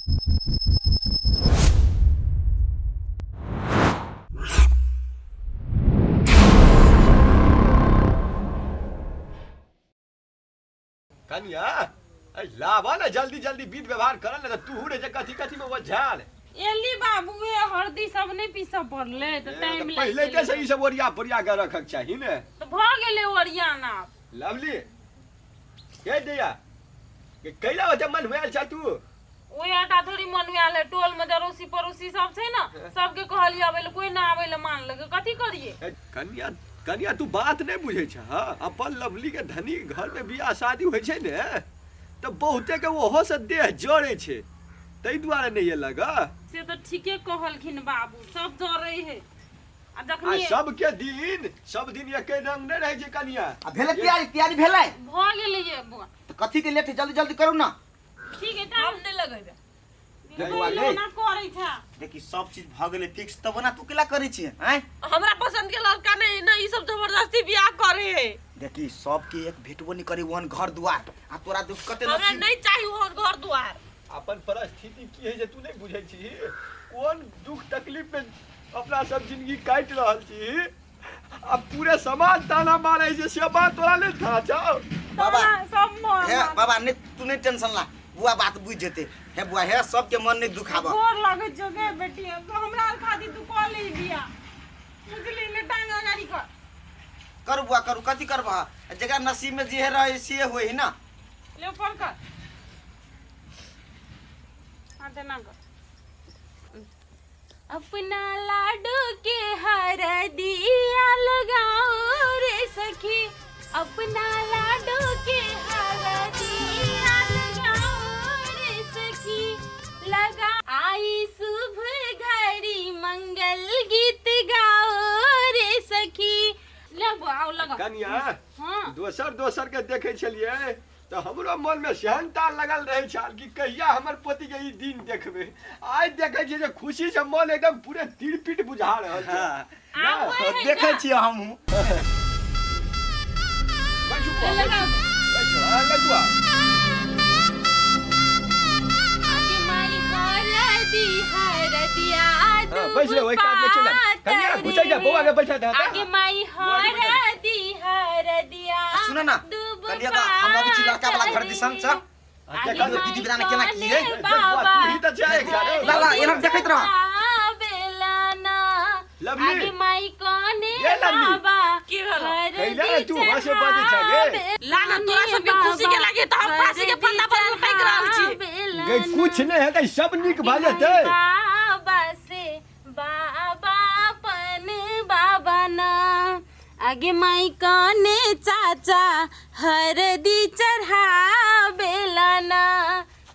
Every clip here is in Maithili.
कनिया ऐ लावा ना जल्दी जल्दी विध व्यवहार कर ना तू रे जे कथी कथी में वझाल एली बाबू ए हरदी सब नहीं पीसऽ पड़लै तऽ टाइम लागि पहिले गेलै। के से ई सब ओरिया पोरिया के रखक चाही ने। तऽ भऽ गेलै ओरियान आब। लवली के दैया के कैला होते मन हुआल छ तू? ओहि आटा थोड़ी मन में आयल है, टोल में अड़ोसी पड़ोसी सब छै ने, सबके कहलियै आबै लए, कोई ना आबै लए मानलकै, कथी करियै? ए, कनिया कनिया तू बात नहीं बुझै छ। हाँ, अपन लवली के धनी घर में बियाह शादी होइ छै ने तऽ बहुते के ओहो से देह जरै छै, ताहि दुआरे नहीं एलक। से तऽ ठीके कहलखिन बाबू, सब जरै है आ आ जखनी सबके दिन सब दिन एके रंग नहीं रहै छै कनिया। आ भेलै तैयारी? तैयारी भेलै? भऽ गेलै ये बुआ। तऽ कथी के लेट है? जल्दी जल्दी करू ना। ठीक है टाइम हम नहीं लगेबै। बौआ, ले। ना करै छै। देखी सब चीज भऽ गेलै फिक्स, तब ओना तू केला करै छियै आँय? हमरा पसंद के लड़का नहीं ना, ई सब जबरदस्ती बियाह करे है। देखी सबके एक भेटबो नहीं करी ओहन घर दुआर, आ तोरा दुख कते हमरा नसीब। नहीं चाहिए ओहन घर दुआर। अपन परिस्थिति की है जे तू नहीं बुझै छी, कोन दुख तकलीफ में अपना सब जिंदगी काटि रहल छी, आ पूरे समाज ताना मारै छै, से बात तोरा नहीं था छौ? बाबा, ताना सब हे बाबा नहीं तू नहीं टेंशन ला, बुआ बात बुझ जेते। हे बुआ हे सबके मन नहीं दुखाब। गोर लगै छौ गे बेटी, हमरा आर खातिर तू कऽ ले बियाह, बुझली ने? टांग अगाड़ी कर। करू बुआ करू, कथी करबह, जकरा नसीब में जे रहे से होय है ना। ले ऊपर कर, हाँ तेना कर। अपना लाडो के हरदिया लगाओ रे सखी, अपना लाडो के हरदिया लगाओ रे सखी, लगा आई शुभ घड़ी मंगल गीत गाओ रे सखी। ले बुआ, आओ लगा। कनिया, हाँ। दोसर दोसर के देखै छलियै तऽ हमरो मन में सेहनता लगल रहै छल कि कहिया हमर पोती के ई दिन देखबै। आइ देखै छियै जे खुशी से मन एकदम पूरे तिरपिट बुझा रहल छै। हाँ। आब होय है देखै ना? छियै हमहूँ। बैसू बुआ, ले लगा। बैसू, हाँ, लगू आ। आगे माई हरदी हरदिया हाँ, बैस ले, ओहि कात में चलि जा। कनिया, घुसै जा, बौआ के बैठा दे। आगे माई हरदी हरदिया सुन ना, दूब कनिया का हम अबै छी लड़का वाला घर दिसन से। आगे देखल माई विधि विधान केना की है। कने बौआ, बाबा तू ही तऽ छै एकटा रे। ला, ला, एना देखैत रह। बेलाना। लवली। आगे माई कने ये लवली। बाबा की भेलो? कैला रे तू हंसे बजै छ गे? ला ना, तोरा सबके खुशी के लागे तऽ हम फांसी के फंदा पर लटकि रहल छी। गे कुछ नहीं हेतै, सब नीक भऽ जेतै। बाबा से बाबा पन बाबा ना, आगे माई कने चाचा हरदी चढ़ा बेलना,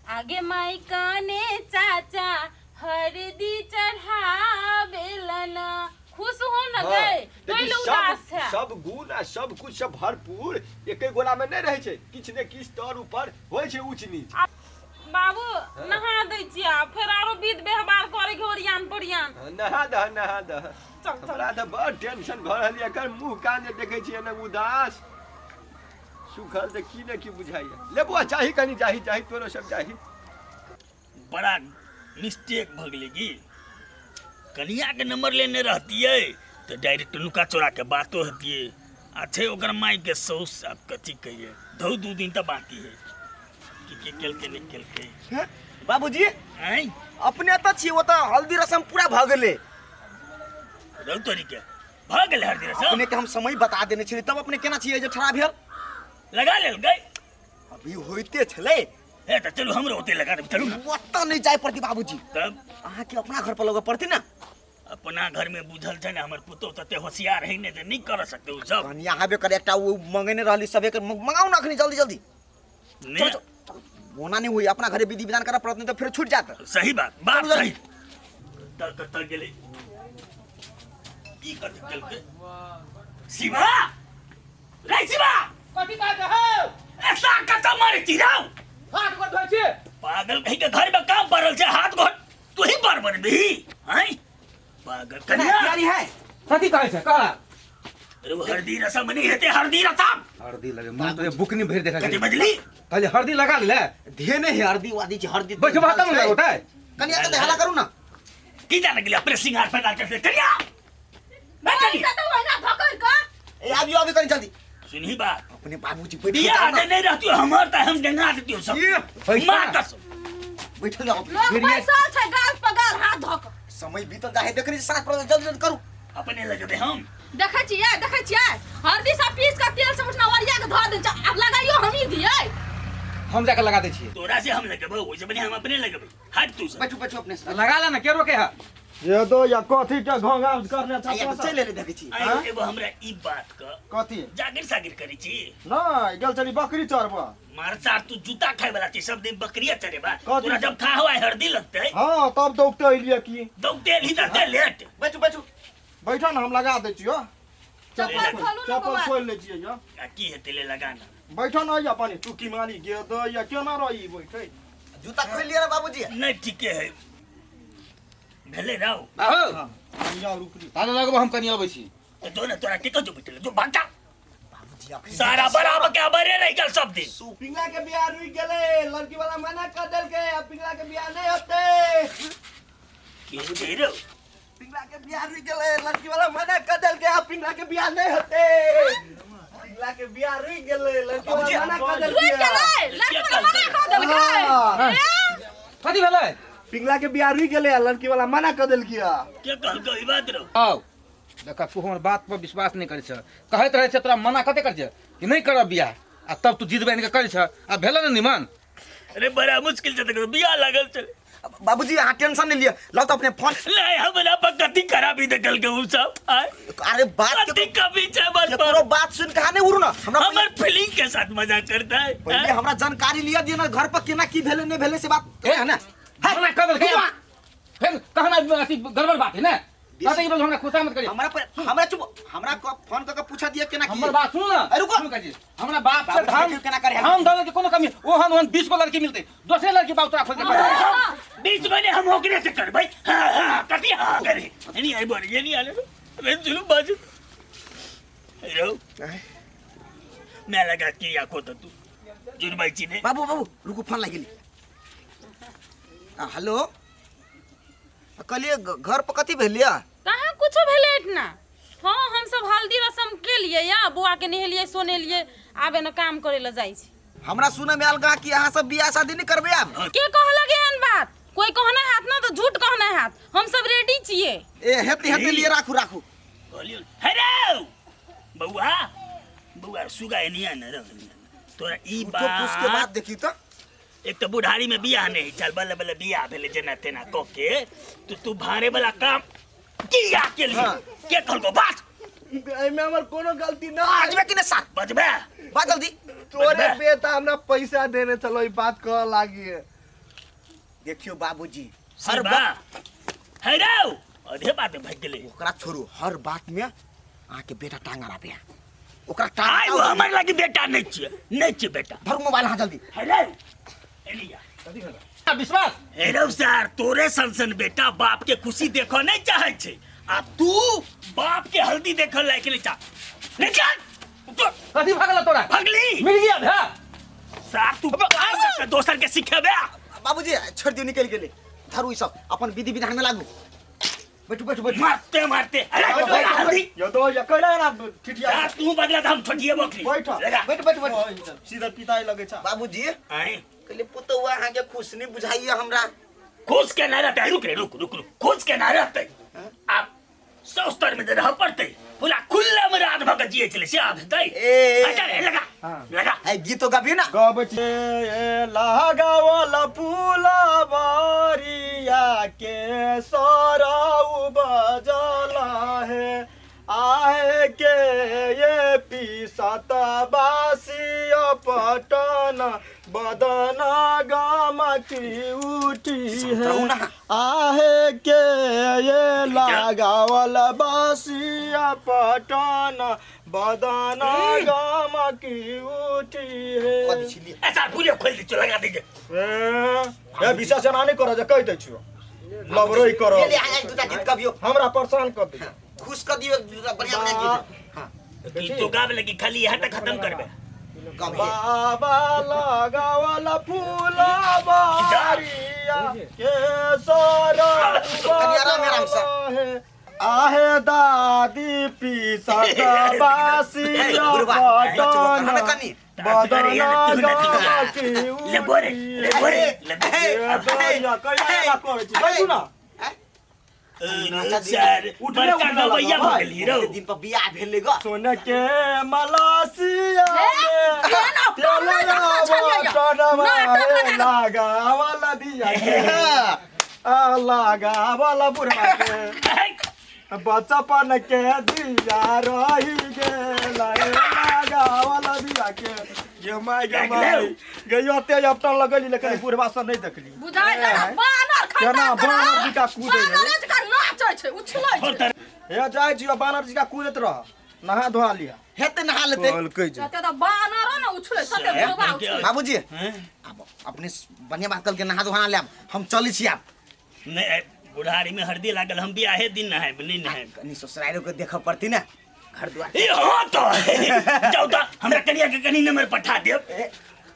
आगे माई कने चाचा हरदी चढ़ा बेलना। खुश हो न हाँ, गए देखी, कोई सब उदास है? सब गुण आ सब कुछ सब भरपूर एके गोला में नहीं रहै छै, किछु ने किछु तर ऊपर होइ छै ऊंच नीच। बाबू नहा दै छियै आब, फेर आरो विध व्यवहार करे के ओरियान पोरियान। हाँ, नहा दह नहा दह। चल चल। हमरा तऽ बड़ टेंशन भऽ रहल यऽ, एकर मुँह कान जे देखै छियै ने उदास सुखल तऽ की ने की बुझाइया। ले बौआ चाही कनि, चाही चाही तोरो सब चाही। बड़ा मिस्टेक भऽ गेलै की, कनियाके नंबर लेने रहतियै तऽ डायरेक्ट नुका चोरा के बातो हेतियै। आ छै ओकर मायके सौस, आब कथी कहियै, धौ 2 दिन तऽ बाकी है, की की केलकै नहि केलकै। हे, बाबूजी। आँय? अपने तऽ छी, ओतऽ हल्दी रसम पूरा भऽ गेलै। रौ तोरी के भऽ गेलै हल्दी रसम? अपने के हम समय बता देने छलियै, तब अपने केना छियै जे ठड़ा भेल? लगा लेल गई। अभी होइते छलै। हे तऽ चलू हमरो ओते लगा देब, चलू ना। ओतऽ नहि जाय पड़तै बाबूजी। तब? अहाँके अपना घर पर लगऽ पड़तै ना। अपना घर में बुझल छै ने, हमर पुतोह तते होशियार है ने जे नहि कर सकते उ सब। कनिया हेबे करे, एकटा ओ मंगेने रहली सबे के, मंगाउ ना अखनी जल्दी जल्दी। ने चलो, चलो, चलो। ओना नहि होई, अपना घरे विधि विधान करऽ पड़त, नहि तऽ फेर छूट जायत। सही बात, बात चलू, सही। कतऽ कतऽ गेलै, की कथी केलकै? शिवा रे शिवा, कथी कहै हो? ऐसा कतऽ मारै छी रौ? हाथ गोड़ धोइ छी। पागल कहीं के, घर में काम पड़ल छै, हाथ गोड़ तू ही बार बनबही? हैं पागल कनिया कनिया तैयारी है? कथी कहै छै कह। अरे वो हरदी रसम नहीं हेतै, हरदी रसम। हरदी लगे मन तो बुकनी भरि देखा कथी बजली कहले हरदी लगा ले धेने है हरदी वादी छै हरदी बैठ बात न होता है कनिया के हला करू ना की जाने गेली अपने सिंगार पैदा करते कनिया मैं कनिया तो ओहिना धकड़ कऽ ए आबियो आबियो कनी जल्दी सुनही बात अपने बाबूजी बैठ बियाह जे नहीं रहती हमर त हम डेंगा देती सब मार कसम बैठल जाओ लोग बैसल छै गाल पर गाल हाथ धऽ कऽ समय बीतल जाए देख रही सात पर जल्दी जल्दी करू अपने लगबे हम देखै छियै देखै छियै हरदी सब पीस कऽ तेल सब उठना ओरिया कऽ धऽ देने छै आब लगाइयो हमही दियै हम जाके लगा दै छियै तोरा से हम लगबे ओइसे बढ़िया हम अपने लगबे हट तू सब बैठू बैठू अपने से लगा ले ना के रोके है ये दो या कथी के घोंघा करने आइया छ चलि एलै देखै छी आइ एगो हमरा ई बात क कथी जागिर सागिर करै छी नहीं गेल छली बकरी चरब मार सार तू जूता खाए वाला छी सब दिन बकरिया चरेबा कथी? तोरा जब खा हुआ हरदी लगतै हाँ तब दौगते अलिए की दौगते एलही तऽ लेट बैठू बैठू बैठो ना हम लगा दै छियो चप्पल खोलू ना चप्पल बौआ खोल लै छियै यो आ की हेतै ले लगाना बैठो ना या पानी तू की मारी गे दो या केना रही बैठे जूता खोलि लिअ ना बाबूजी नहीं ठीके है भेलै राव आहो या रुकली ताले लगबो हम कनी अबै छी तो जो ना तोरा के कहो बैठल जो भाग जा बाबूजी अखन सारा बराबर के अबरे रह गेल सब दिन पिंगला के बियाह रुक गेलै लड़की वाला मना कर देलकै अब पिंगला के बियाह नहीं होतै के दे रो पिंगला के बियाह रुक गेलै लड़की वाला मना कर देलकै अब पिंगला के बियाह नहीं होतै पिंगला के बियाह रुक गेलै लड़की वाला मना कर रुकि देलकै गेलै लड़की वाला मना कऽ देलकै हाँ। ए? कथी भेलै पिंगला के बियाह रुक गेलै लड़की वाला मना कर देलकै के कहलकै ई बात रो आउ देख तू हमर बात पर विश्वास नहि करै छ कहैत रहै छ तोरा मना कते करै छ कि नहि करब बियाह आ तब तू जिद बान्हि कऽ करै छ आ भेलै ने निमन अरे बड़ा मुश्किल से तक बियाह लागल छले बाबूजी अहाँ टेंशन नहीं लिअ लाओ तो अपने फोन नहीं हमरा पर कथी खराबी देखल के उ सब आय अरे बात कथी कमी छै हमर पर केकरो बात सुन के अहाँ नहीं उड़ू ना हमरा हमर फीलिंग के साथ मजाक करता है पहिले हमरा जानकारी लिअ दिअ ना घर पर केना की भेलै नहीं भेलै से बात है ना मना कऽ देलकै फेर कहना अथी गड़बड़ बात है ने कहते ई हमरा खुशा मत करिए हमरा पर हमरा चुप हमरा को फोन क के पूछा दिया केना की हमर बात सुनू ना अरे रुको। सुनू काजी हमरा बाप से बाबूजी धाम देखियौ केना करे धाम दौलत के कोनो कमी ओहन ओहन 20 गो लड़की मिलते दोसरे लड़की बाप तोरा खोज के पकड़। बीच में हम ओकरे से करबै हाँ हाँ कथी हाँ करे नहीं आई बोल ये नहीं आले रे जुलूम बाजू हेलो मैं लगा कि आखो तो तू जुनबाई छी ने बाबू बाबू रुकू फोन लागि गेली हेलो कहलिए घर पर कथी भेल यऽ कहाँ कुछो भेलै एहिठिना हाँ हमसब हल्दी रसम केलियै या बौआ के नहेलियै सोनेलियै आब एना काम करै लए जाइ छी हमरा सुनऽ में आयल गा कि अहाँ सब बियाह शादी नहीं करबै आब के कहलक एहन बात कोई कहने हाथ ना तऽ झूठ कहने हाथ हमसब रेडी छियै ए हेते हेते लिए राखू राखू कहलियो हेलो बौआ बौआ सुगा एनिया न रह तोरा ई तो पूछ के बात बात देखी तो एक तऽ बुढ़ारी में बियाह नहीं चल बल्ले बल्ले बियाह भेलै जेना तेना कऽ के तो तू भाड़े वाला काम किया के लिए के कहलको बात एहिमे हमर कोनो गलती ना बाजबे कि नहीं सार बजबे बाज जल्दी तोरे बेटा हमरा पैसा देने चलो ई बात कह लागी देखियो बाबूजी हर हर बात हे रौ अधे बात भाग गेलै ओकरा छोड़ू हर बात में अहाँके बेटा टांग अड़ाबे ओकरा आइ टांग ओ हमर लागी बेटा नहीं छियै नहीं छियै बेटा धरू मोबाइल अहाँ जल्दी हे रौ एलिया आ, विश्वास हे रौ सर तोरे सन सन बेटा बाप के खुशी देखऽ नहीं चाहै छै आ तू बाप के हल्दी देखऽ लायक नहीं चाह नहीं चाह तो कथी भगल तोरा भगली मिल गया भैया सर तू आ सकता दोसर के सिखेबे बाबूजी छोड़ दियौ निकलि गेलै धरू ई सब अपन विधि विधान में लागू बैठू बैठू बैठू मारते मारते अरे तोरा हल्दी यो तो या कैला ना ठिठिया सर तू बदला त हम छोटिए बकरी बैठ। लगा बैठू बैठू बैठू सीधा पिताई लगे छ बाबूजी आए कहलिए पुतौआ अहाँके खुश नहीं बुझाइए हमरा खुश के ना रहते रुक रे रुक रुक रुक खुश के ना रहते आप सौ स्तर में रह पड़ते पूरा खुला में रात भर जिए चले से आप दे ए, ए, अच्छा रे, लगा लगा है गीतो गाबियो ना गब छे लगावल फूलबरिया के सरऊ बजल हे आहे के ये पीसत बासी पटन बदन गमकी उठी रहू है ना। आहे के ये लगावल बासिया पटन बदन गमकी उठी है कथी छिलिए ऐसा पूरे खोल दीजिए लगा दीजिए ए ए विशेष एना नहि करऽ जे कहि दै छियौ लबरोइ कर ले ले, अहाँ एक दूटा गीत गबियो हमरा परेशान कर दे खुश कर दियो एक दूटा बढ़िया बढ़िया गीत हाँ गीतो गाबे लगी खाली यहाँ तक खत्म करबे। गबे। बाबा लगावल फूलबारिया के सर कनि आराम आराम से। आहे दादी पीसत बासिया ए, बुढ़बा, बचबो कहाँ ने कनि? बदन ले बोरे ले बोरे ले सर उठले बड़का उठले गवैया लगल भऽ भाई। गेली रौ। बहुत दिन पर बियाह भेलै ग। सोन के मलासिया में केना पढ़ले देखने छलियै या? नाटक लगा लगावल दिया के आ लगावल बुढ़वा के बचपन के दिया रही गेल लगावल दिया के। गे माय गे माय गइयो ते अपना लगली लेकिन बुढ़वा से नहीं देखली। बुझाइ छै ने बानर केना खंडा बानर जकाँ कूदै है। बानर जकाँ नाचै छै उछलै छै। हे जाइ छियो बानर जकाँ कूदैत रह नहा धोआ लिया हेतै नहा लेतै। कहलकै जे जते तऽ बानरो ने उछलै तते बुढ़वा उछलै। बाबूजी आब अपने बढ़िया बात कल के नहा धोआ लेब हम चलै छी आब। नहीं बुढ़ारी में हरदी लागल हम बियाहे दिन नहायब नहीं नहायब। कनि ससुरालो के देखऽ पड़ती ने घर दुआर। ए हाँ तो जाओ तो हमरा कनिया के कनी नंबर पठा देब। ए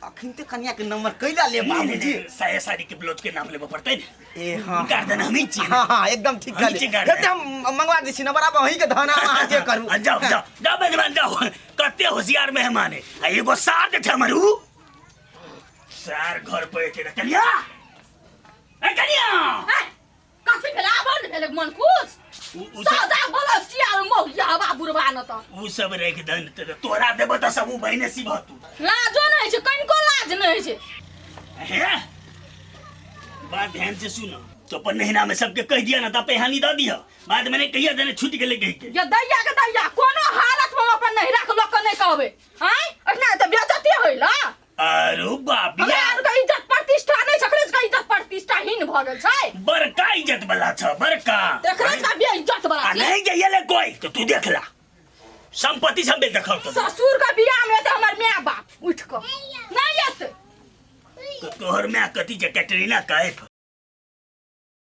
अखन ते कनिया के नंबर कैला ले बाबूजी? साया साड़ी के ब्लाउज के नाप लेबऽ पड़तै ने। ए हाँ गार्डन हमही छियै ने। हाँ हाँ एकदम ठीक हमही कहलियै। छियै गार्डन। हेतै हम मंगवा दै छी नंबर आब अहीं के धन अहाँ जे करू। आ, जाओ जाओ जाओ मेहमान जाओ कते होशियार मेहमान है आ एगो सार जे छै हमर उ सार घर पर एते ने कनिया ए कनिया ए, कथी भेलै आब ने भेलै मन खुश उ सब जा बोलो सियाल मौगिया हवा बुढ़वा न तऽ उ सब राखि दन त तोरा देबो त सब उ बहिने सिबह तू। लाजो नहि छै कनिको लाज नहि छै। हे बात ध्यान से सुनो तो अपन नहिना में सबके कह दिया ना त पेहानी द दिया बाद में नहीं कहिया देने छूट गेले कहि के। ये दैया के दैया कोनो हालत में हम अपन नहिरा के लोग के नहीं कहबै। आँय एतना तऽ बेइज्जती होइला। अरे बाप हमरा आर के इज्जत प्रतिष्ठा नहीं छै, एकरे के इज्जत प्रतिष्ठा हीन भऽ गेल छै। बड़का इज्जत वाला छ बड़का। एकरे के बेइज्जत वाला आ छै। नहीं जाइए ले कोई तो तू देख ला संपत्ति सब बेदखल कर। ससुर के बियाह में एतै हमर my बाप उठ के नहीं एतै। तो तोहर my कथी छै कैटरीना कैफ?